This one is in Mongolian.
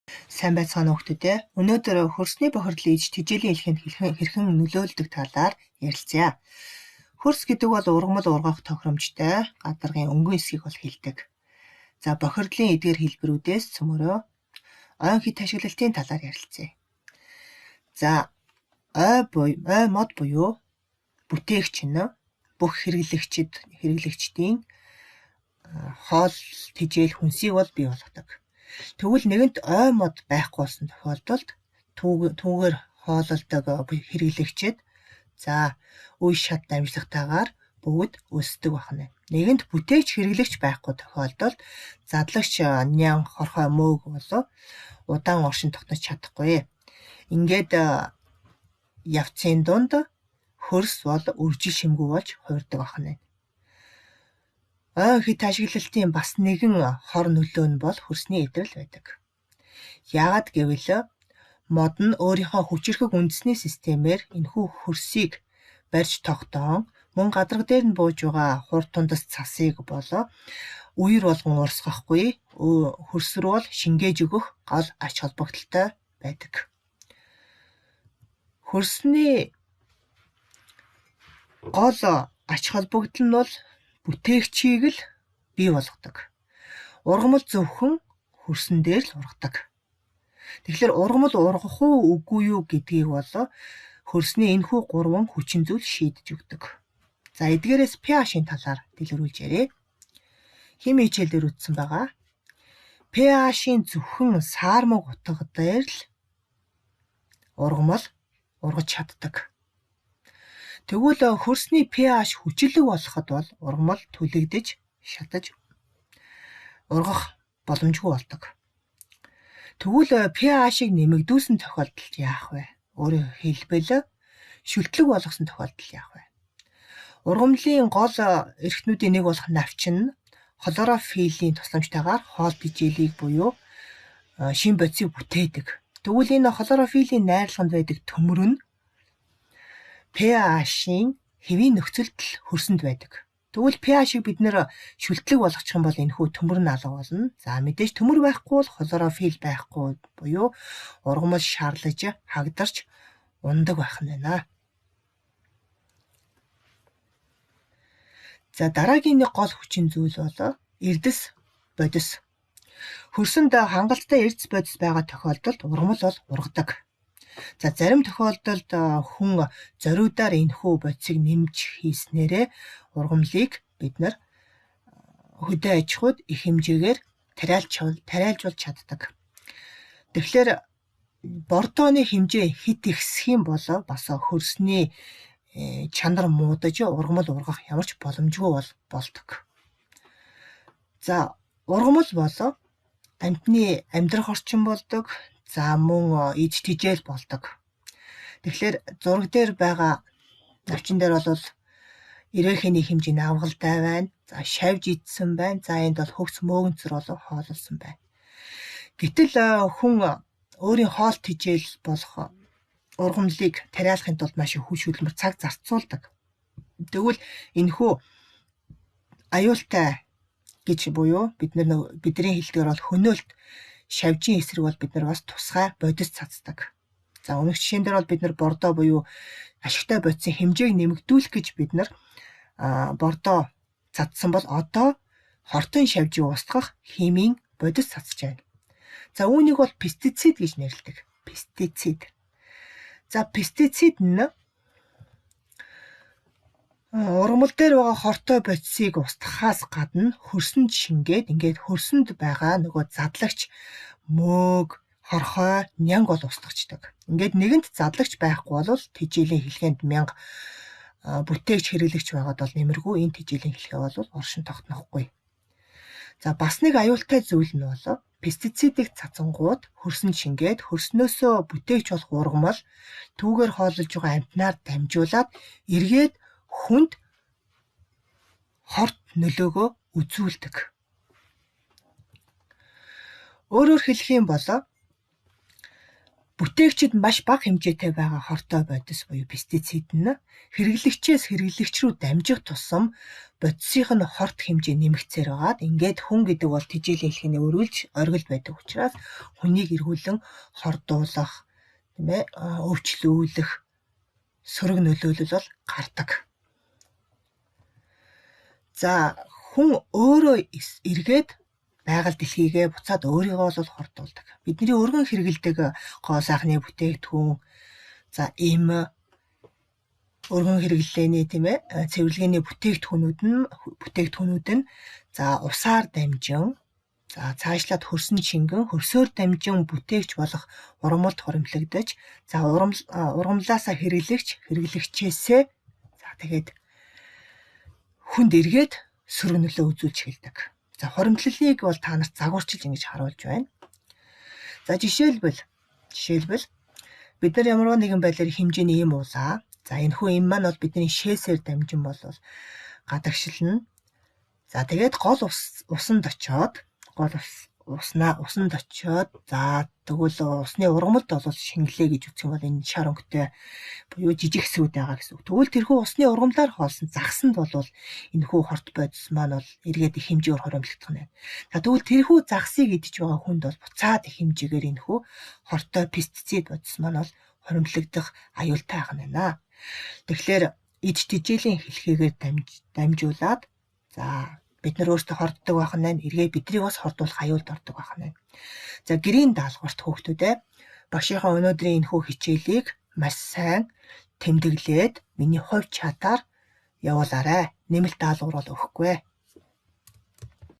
Сайн байцгаана уу хүмүүстээ. Өнөөдөр хөрсний бохирдол иж тэжээлийн хэлхэнд хэрхэн нөлөөлдөг талаар ярилцъя. Хөрс гэдэг бол ургамал ургах тохиромжтой гадаргын өнгөн эсхийг бол хэлдэг. За бохирдлын эдгээр хэлбэрүүдээс цөмөрөө ойн хит ашиглалтын талаар ярилцъя. За ой мод буюу бүтээгч нь бүх хэрэглэгчдийн хоол тэжээл хүнсийг бол бий болгодог. Тэгвэл нэгэнт ой мод байхгүй болсон тохиолдолд түүгээр хоололдог хэрэглэгчид за үе шат дамжлагтайгаар бүгд өсдөг байна. Нэгэнт бүтээгч хэрэглэгч байхгүй тохиолдолд задлагч нян хорхой мөөг болов удаан оршин тогтнож чадахгүй. Ингээд явцын дунд хөрс бол үржил шимгүй болж хувирдаг байна. Ой хэт ашиглалтын бас нэгэн хор нөлөө нь бол хөрсний эвдрэл байдаг. Яагаад гэвэл мод нь өөрийнхөө хүчирхэг үндэсний системээр энэхүү хөрсийг барьж тогтоон мөн гадарга дээр нь бууж байгаа хур тундас цасыг болоо үер болгон урсгахгүй хөрс рүү бол шингээж өгөх гол ач холбогдолтой байдаг. Хөрсний гол ач холбогдол нь бол бүтээгчийг л бий болгодог. Ургамал зөвхөн хөрсөн дээр л ургадаг. Тэгэхээр ургамал ургах уу үгүй юу гэдгийг бол хөрсний энэхүү гурван хүчин зүйл шийдэж өгдөг. За эдгээрээс pH-ийн талаар дэлгэрүүлж ярья. Химийн хичээлээр үзсэн байгаа. pH-ийн зөвхөн саармаг утга дээр л ургамал ургаж чаддаг. Тэгвэл хөрсний pH хүчлэг болоход бол ургамал түлэгдэж, шатаж ургах боломжгүй болдог. Тэгвэл pH-ыг нэмэгдүүлсэн тохиолдолд яах вэ? Өөрөөр хэлбэл шүлтлэг болгосон тохиолдолд яах вэ? Ургамлын гол эрхтнүүдийн нэг болох навчин нь хлорофиллийн тусламжтайгаар хоол тэжээлийг буюу шим бодисыг бүтээдэг. Тэгвэл энэ хлорофиллийн найрлаганд байдаг төмөр нь pH-ийн хэвийн нөхцөлд л хөрсөнд байдаг. Тэгвэл pH-ыг бид нэр шүлтлэг болгочих юм бол энэхүү төмөр нь алга болно. За мэдээж төмөр байхгүй бол хлорофилл байхгүй буюу ургамал шаарлаж, хагдарч ундаг байх нь байна. За дараагийн нэг гол хүчин зүйл бол эрдэс бодис. Хөрсөнд хангалттай эрдэс бодис байгаа тохиолдолд ургамал бол ургадаг. За зарим тохиолдолд хүн зориудаар энэхүү бодисыг нэмж хийснээрээ ургамлыг бид нар хөдөө аж ахуйд их хэмжээгээр тариалжуулж чаддаг. Тэгэхээр бордооны хэмжээ хэт ихсэх юм бол бас хөрсний чанар муудаж ургамал ургах ямар ч боломжгүй болдог. За ургамал бол амьтны амьдрах орчин болдог. За мөн иж тэжээл болдог. Тэгэхээр зураг дээр байгаа навчин дээр бол ирээхийний хэмжээний авгалтай байна. За шавж идсэн байна. За энд бол хөгц мөөгөнцөр болов хоололсон байна. Гэтэл хүн өөрийн хоол тэжээл болох ургамлыг тариалахын тулд маш их хүч хөдөлмөр цаг зарцуулдаг. Тэгвэл энэхүү аюултай гэж буюу бидний хэлдгээр бол хөнөөлт шавжийн эсрэг бол бид нар бас тусгай бодис цацдаг. За өмнөх жишээн дээр бол бид нар бордоо буюу ашигтай бодисын хэмжээг нэмэгдүүлэх гэж бид нар бордоо цацсан бол одоо хортын шавжийг устгах химийн бодис цацж байна. За үүнийг бол пестицид гэж нэрлэдэг. Пестицид. За пестицид нь ургамал дээр байгаа хортой бодисыг устгахаас гадна хөрсөнд шингээд ингээд хөрсөнд байгаа нөгөө задлагч мөөг, хорхой, нянг бол устгачдаг. Ингээд нэгэнт задлагч байхгүй бол тэжээлийн хэлгээнд мянга бүтээгч хэрэглэгч байгаад бол нэмэргүй энэ тэжээлийн хэлхээ бол оршин тогтнохгүй. За бас нэг аюултай зүйл нь бол пестицидийг цацангууд хөрсөнд шингээд хөрснөөсөө бүтээгч болох ургамал түүгээр хооллож байгаа амьтнаар дамжуулаад эргээд хүнд хорт нөлөөгөө үзүүлдэг. Өөрөөр хэлэх юм бол бүтээгчид маш бага хэмжээтэй байгаа хортой бодис буюу пестицид нь хэрэглэгчээс хэрэглэгч рүү дамжих тусам Бодисынх нь хорт хэмжээ нэмэгцээр байгаад ингээд хүн гэдэг бол тэжээлийн хэлхээний өрүүлж оргил байдаг учраас хүнийг эргүүлэн хордуулах, тийм ээ, өвчлүүлэх сөрөг нөлөөлөл бол гардаг. За хүн өөрөө эргээд байгаль дэлхийгээ буцаад өөрийгөө бол хордуулдаг. Бидний өргөн хэрэглэдэг гоо сайхны бүтээгдэхүүн, за эм өргөн хэрэглээний, тийм ээ, цэвэрлэгээний бүтээгдэхүүнүүд нь за усаар дамжин, за цаашлаад хөрсөн шингэн хөрсөөр дамжин бүтээгч болох ургамалд хуримтлагдаж, за ургамлаасаа хэрэглэгч, хэрэглэгчээсээ за тэгээд хүнд эргээд сөрөг нөлөө үзүүлж эхэлдэг. За хуримтлалыг бол та нарт загварчилж ингэж харуулж байна. За жишээлбэл бид нар ямар нэгэн байдлаар хэмжээний эм уулаа. За энэ хүү эм маань бол бидний шээсээр дамжин бол гадагшилна. За тэгээд гол усанд очиод, гол уснаа усанд очиод, за тэгвэл усны ургамалд бол шингэлээ гэж үзэх юм бол энэ шар өнгөтэй буюу жижиг хэсгүүд байгаа гэсэн үг. Тэгвэл тэрхүү усны ургамлаар хоолсон загсанд бол энэхүү хорт бодис маань бол эргээд их хэмжээгээр хоримтлагдах нь байна. За тэгвэл тэрхүү загсыг идэж байгаа хүнд бол буцаад их хэмжээгээр энэхүү хортой пестицид бодис маань бол хоримтлагдах аюултай байх нь байна. Тэгэхээр идж тэжээлийн хэлхээгээр дамжуулаад за бид нар өөрсдөө хорддог байх нь байна. Эргээ биднийг бас хордуулах аюулд ордог байх нь байна. За гэрийн даалгаварт хүүхдүүдээ багшийнхаа өнөөдрийн энэхүү хичээлийг маш сайн тэмдэглээд миний хувь чатаар явуулаарай. Нэмэлт даалгавар бол өгөхгүй.